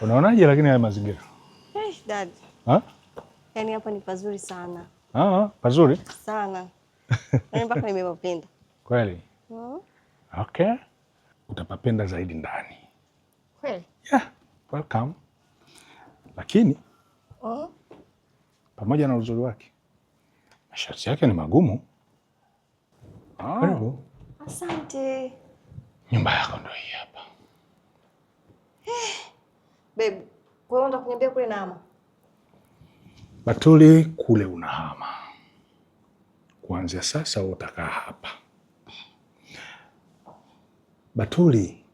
Unaonaje lakini haya mazingira? Hey, Dad. Ha? Yaani hapa ni pazuri sana. Ah, pazuri? Sana. Yaani mpaka nimepapenda. Kweli? Mm. Okay. Utapapenda zaidi ndani. Kweli? Yeah, welcome. Lakini pamoja na uzuri wake, masharti yake ni magumu. Karibu. Asante. Nyumba yako ndo hii hapa. Babe, kwa hiyo unataka kuniambia kule nahama? Batuli, kule unahama. Kuanzia sasa wewe utakaa hapa. Batuli,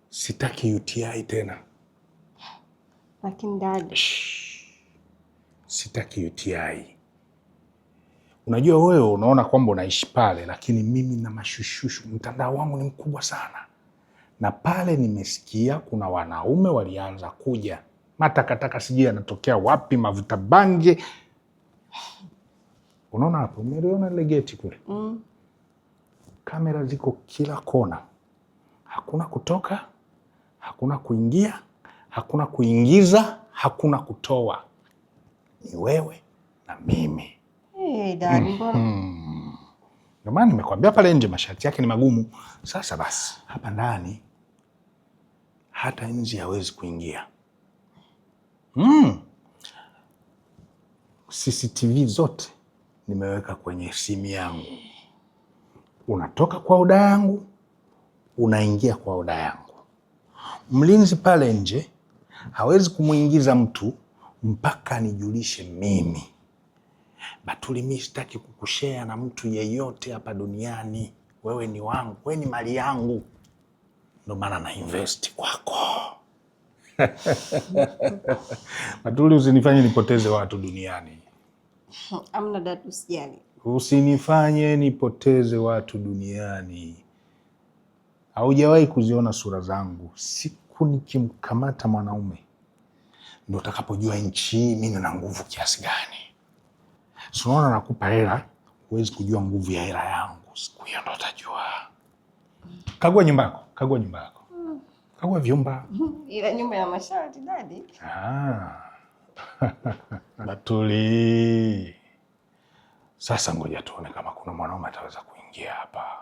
sitaki UTI tena. Lakini dad, Shh. Sitaki UTI. Unajua wewe unaona kwamba unaishi pale, lakini mimi na mashushushu, mtandao wangu ni mkubwa sana, na pale nimesikia kuna wanaume walianza kuja matakataka, sijui yanatokea wapi, mavuta bange. Unaona hapo, umeliona lile geti kule? Kamera ziko kila kona, hakuna kutoka, hakuna kuingia, hakuna kuingiza, hakuna kutoa. Ni wewe na mimi. Hey, dad, mbona? Ndio maana nimekwambia pale nje masharti yake ni magumu. Sasa basi, hapa ndani hata nzi hawezi kuingia. CCTV zote nimeweka kwenye simu yangu. Unatoka kwa oda yangu, unaingia kwa oda yangu. Mlinzi pale nje hawezi kumwingiza mtu mpaka nijulishe mimi. Batuli, mi sitaki kukushare na mtu yeyote hapa duniani. Wewe ni wangu, wewe ni mali yangu, ndo maana na invest kwako. Batuli, usinifanye nipoteze watu duniani. Amna dad, usijali. Usinifanye nipoteze watu duniani. Haujawahi kuziona sura zangu. Siku nikimkamata mwanaume ndo utakapojua nchi hii mimi nina nguvu kiasi gani. Si unaona nakupa hela, huwezi kujua nguvu ya hela yangu. Siku hiyo ndo utajua. Kagua nyumba yako, kagua nyumba yako, kagua vyumba. Ila nyumba ya masharti daddy. Ah. Batuli. Sasa ngoja tuone kama kuna mwanaume ataweza kuingia hapa.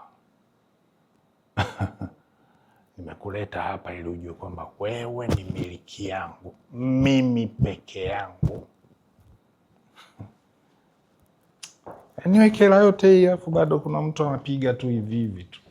Nimekuleta hapa ili ujue kwamba wewe ni miliki yangu, mimi peke yangu. Niweke hela yote hii afu bado kuna mtu anapiga tu hivi hivi tu.